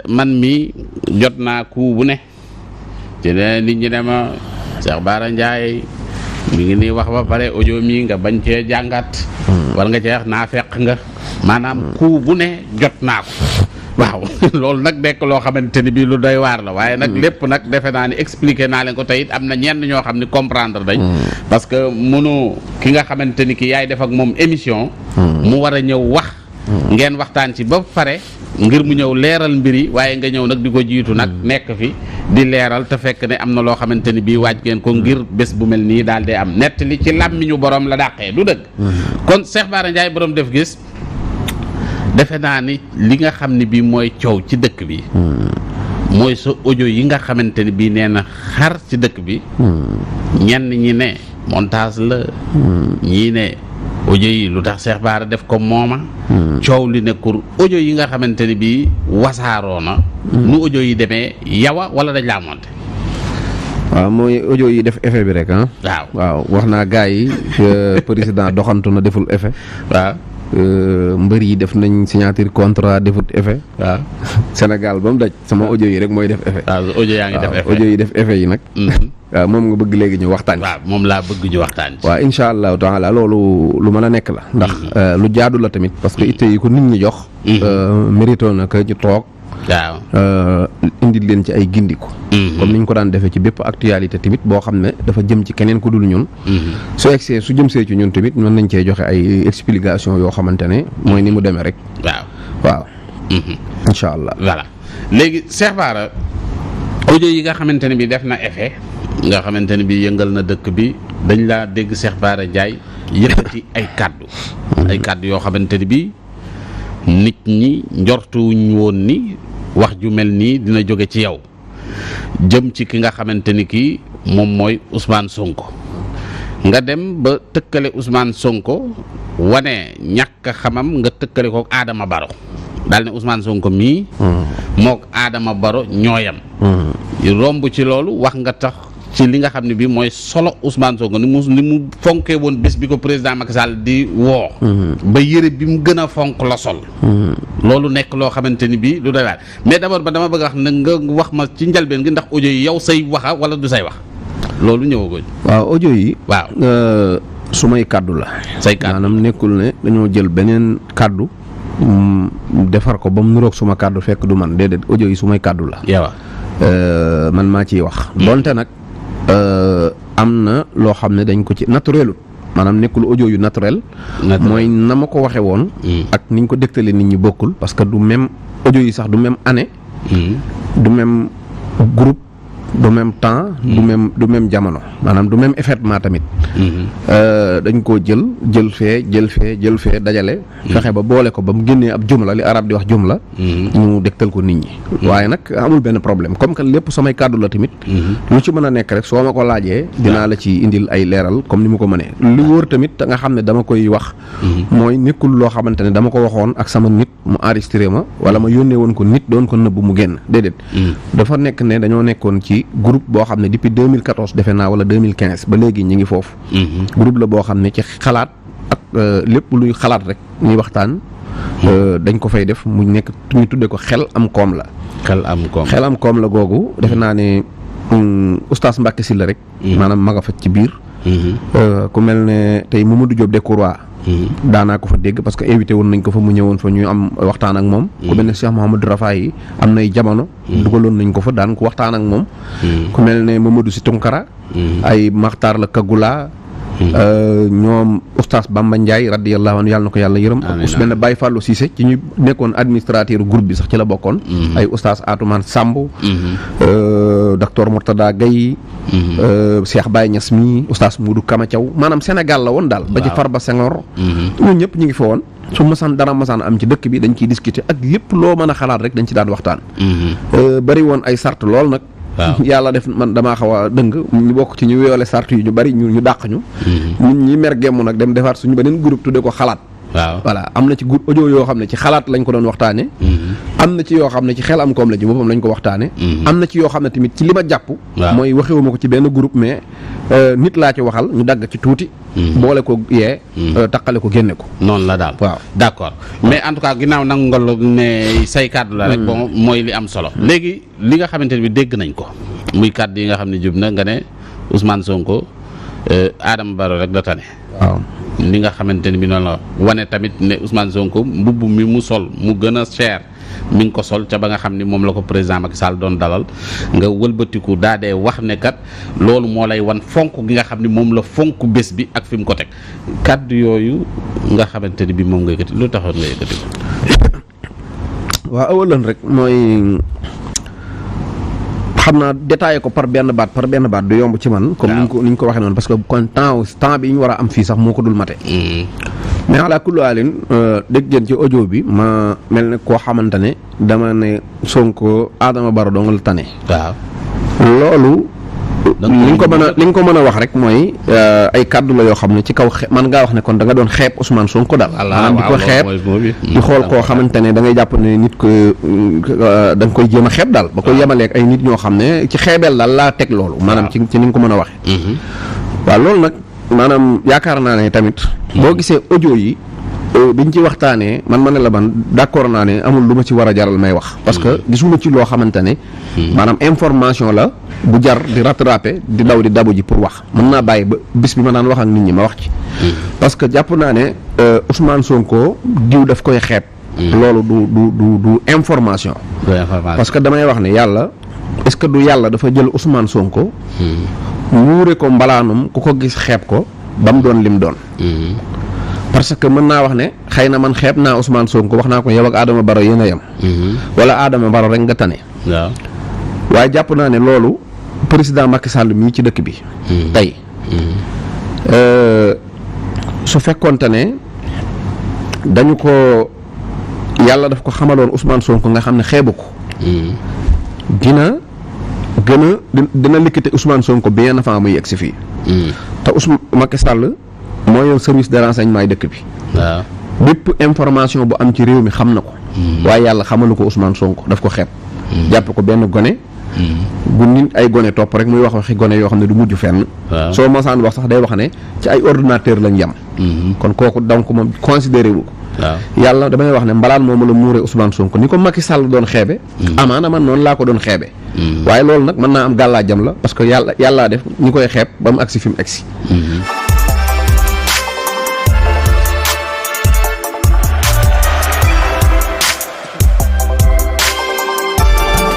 man mi jot naa ku bu ne ci ne nit ñi ne ma Cheikh Bara Ndiaye mi ngi nii wax ba pare audio mi nga bañ cee jàngat war nga cee wax naa fekk nga maanaam ku bu ne jot naa ko waaw loolu nag nekk loo xamante ni bii lu doy waar la waaye nag lépp nag defe naa ni expliqué naa leen ko tey it am na ñenn ñoo xam ni comprendre dañ parce que mënu ki nga xamante ni ki yaay def ak moom émission mu war a ñëw wax ngeen waxtaan ci ba pare ngir mu ñëw leeral mbir yi waaye nga ñëw nag di ko jiitu nag nekk fi di leeral te fekk ne am na loo xamante ni bii waaj ngeen ko ngir bés bu mel nii daal di am nettali ci làmmiñu borom la dàqee du dëgg kon Cheikh Bara Ndiaye borom def gis defe naa ni li nga xam ne bii mooy coow ci dëkk bi mooy sa audio yi nga xamante ni bii nee na xar ci dëkk bi ñenn ñi ne montage la ñii ne audio yi lu tax Cheikh Bara def ko mooma coow li nekkul audio yi nga xamante ni bii wasaaroo na nu audio yi demee yawa wala dañ laa monté waaw mooy audio yi def effet bi rek waaw wax naa gars yi président doxantu na deful effet waaw mbër yi def nañ signature contrat defut effet waaw Sénégal ba mu daj sama audio yi rek mooy def effet waaw audio yaa ngi def effet audio yi def effet yi nag waaw moom nga bëgg léegi ñu waxtaan waaw moom laa bëgg ñu waxtaan waaw incha allahu taala loolu lu mën a nekk la ndax lu jaadu la tamit parce que itte yi ko nit ñi jox mérito na que ñu toog waaw indil leen ci ay gindiku comme niñ ko daan defee ci bépp actualité tamit boo xam ne dafa jëm ci keneen ku dul ñun su egsee su jëm see ci ñun tamit mën nañ cee joxe ay explication yoo xamante ne mooy ni mu demee rek waaw incha allah voilà léegi Cheikh Bara audio yi nga xamante ne bi def na effet nga xamante ne bi yëngal na dëkk bi dañ laa dégg Cheikh Bara Ndiaye yëkkati ay kàddu yoo xamante ne bi nit ñi njortuwuñ woon ni wax ju mel nii dina jóge ci yow jëm ci ki nga xamante ni kii moom mooy Ousmane Sonko nga dem ba tëkkale Ousmane Sonko wane ñàkk xamam nga tëkkale ko Adama Baro daal ne Ousmane Sonko mii mook Adama Baro ñooyam romb ci loolu wax nga tax ci li nga xam ne bii mooy solo Ousmane Sonko ni mu fonkee woon bés bi ko président Macky Sall di woo ba yëre bi mu gën a fonk la sol loolu nekk loo xamante ni bii lu doy waar mais d'abord ba dama bëgg a wax na nga wax ma ci njalbeen gi ndax audio yi yow say waxa wala du say wax loolu ñëwagoo waaw audio yi waaw su may kàddu la say kàddu maanaam nekkul ne dañoo jël beneen kàddu defar ko ba mu nuroog suma kàddu fekk du man déedéet audio yi su may kàddu la yow man maa ciy wax donte nag am na loo xam ne dañ ko ci naturelu maanaam nekkul audio yu naturel mooy na ma ko waxe woon ak niñ ko dégtale nit ñi bokkul parce que du même audio yi sax du même année du même groupe du même temps du même jamono maanaam du même effectivement tamit dañ koo jël fee dajale fexe ba boole ko ba mu génnee ab jumla li arab di wax jumla ñu dégtal ko nit ñi waaye nag amul benn problème comme que lépp samay kàddu la tamit lu ci mën a nekk rek soo ma ko laajee dinaa la ci indil ay leeral comme ni mu ko mënee lu wóor tamit te nga xam ne dama koy wax mooy nekkul loo xamante ne dama ko waxoon ak sama nit mu enregistré ma wala ma yónnee woon ko nit doon ko nëbb mu génn déedéet dafa nekk ne dañoo nekkoon ci groupe boo xam ne depuis 2014 defe naa wala 2015 ba léegi ñi ngi foofu groupe la boo xam ne ci xalaat ak lépp luy xalaat rek ñuy waxtaan dañ ko fay def mu nekk ñu tudde ko xel am koom la xel am koom la googu defe naa ne oustaz Mbacke Sylla rek maanaam ma nga fa ci biir ku mel ne tey Mamadou Diop Decroix daanaa ko fa dégg parce que invité woon nañ ko fa mu ñëwoon fa ñu am waxtaan ak moom ku mel ne Cheikh Mouhamadou Rafaay yi am nay jamono dugaloon nañ ko fa daan ko waxtaan ak moom ku mel ne Mamadou Sy Tunkara ay Maxtaar la Kagula ñoom oustaz Bamba Ndiaye radiyallahu anhu yàlla na ko yàlla yërëm ak us benn Baye Fallou Cissé ci ñu nekkoon administrateur groupe bi sax ci la bokkoon ay oustaz Atoumane Samb docteur Mourtada Gaye Cheikh Baye Niass mi oustaz Moudou Kama Thiaw maanaam Sénégal la woon daal ba ci Farba Senghor ñun ñëpp ñu ngi fa woon su masaan dara masaan am ci dëkk bi dañ ciy discuter ak lépp loo mën a xalaat rek dañ ci daan waxtaan bari woon ay sart lool nag yàlla def man damaa xaw a dëng ñu bokk ci ñu weole sart yi ñu bari ñu dàq ñu ñun ñi mer gemm nag dem defaat suñu beneen groupe tudde ko xalaat voilà am na ci groupe audio yoo xam ne ci xalaat lañ ko doon waxtaane am na ci yoo xam ne ci xel am koom la ci boppam lañ ko waxtaane am na ci yoo xam ne tamit ci li ma jàpp mooy waxewuma ko ci benn groupe mais nit laa ci waxal ñu dagg ci tuuti. boole ko yee. taqale ko génne ko. noonu la daal waaw d'accord mais en tout cas ginnaaw nangu nga ne say kàddu la rek. bon mooy li am solo. léegi li nga xamante ne bi dégg nañ ko muy kàddu yi nga xam ne jub na nga ne Ousmane Sonko Adama Barrow rek da tane. waaw li nga xamante ne bi noonu la wane tamit ne Ousmane Sonko mbubb mi mu sol mu gën a cher. mi ngi ko sol ca ba nga xam ni moom la ko président Macky Sall doon dalal nga wëlbatiku daa dee wax ne kat loolu moo lay wan fonk gi nga xam ni moom la fonk bés bi ak fi mu ko teg kàddu yooyu nga xamante ni bi moom nga yëkkati lu taxoon nga yëkkati ko. waaw awalan rek mooy xam naa détaillé ko par benn baat du yomb ci man. comme ni ñu ko waxee noonu parce que kon temps bi ñu war a am fii sax moo ko dul mate. mais ala kulli haalin dégg ngeen ci audio bi ma mel ne koo xamante ne dama ne Sonko Adama Barrow dong la tane. waaw loolu. li nga ko mën a wax rek mooy ay kàddu la yoo xam ne ci kaw man ngaa wax ne kon da nga doon xeeb Ousmane Sonko daal. maanaam di ko xeeb di xool koo xamante ne da ngay jàpp ne nit ko da nga koy jéem a xeeb daal. ba koy yemaleeg ay nit ñoo xam ne ci xeebeel daal laa teg loolu. maanaam ci ni nga ko mën a waxee. waaw loolu nag maanaam yaakaar naa ne tamit. boo gisee audio yi biñ ci waxtaanee man ma ne la man d'accord naa ne amul lu ma ci war a jaral may wax. parce que gisuma ci loo xamante ne. maanaam information la bu jar di rattraper di daw di dabu ji pour wax mën naa bàyyi ba bis bi ma naan wax ak nit ñi ma wax ci. parce que jàpp naa ne Ousmane Sonko diw daf koy xeeb. loolu du information. parce que damay wax ne yàlla est-ce que du yàlla dafa jël Ousmane Sonko. muure ko mbalaanum ku ko gis xeeb ko ba mu doon lim doon. parce que mën naa wax ne xëy na man xeeb naa Ousmane Sonko wax naa ko yow ak Adama Barrow yéen a yem. wala Adama Barrow rek nga tane. waaw waaye jàpp naa ne loolu président Macky Sall mii ci dëkk bi. tey su fekkoonte ne dañu ko yàlla daf ko xamaloon Ousmane Sonko nga xam ne xeebu ko. dina likkite Ousmane Sonko bien avant muy yegg si fii. te Macky Sall moo yor service de renseignement yi dëkk bi. waaw bépp information bu am ci réew mi xam na ko. waaye yàlla xamalu ko Ousmane Sonko daf ko xeeb. jàpp ko benn gone. bu nit ay gone topp rek muy waxi gone yoo xam ne du mujj fenn. soo mosaan wax sax day wax ne ci ay ordinateur lañ yem. kon kooku donc moom considéré wu ko. waaw yàlla damay wax ne mbalaan moomu la muuree Ousmane Sonko ni ko Macky Sall doon xeebe. amaana man noonu laa ko doon xeebe. waaye loolu nag mën naa am gàllaajam la parce que yàllaa def ñi koy xeeb ba mu agsi fi mu agsi.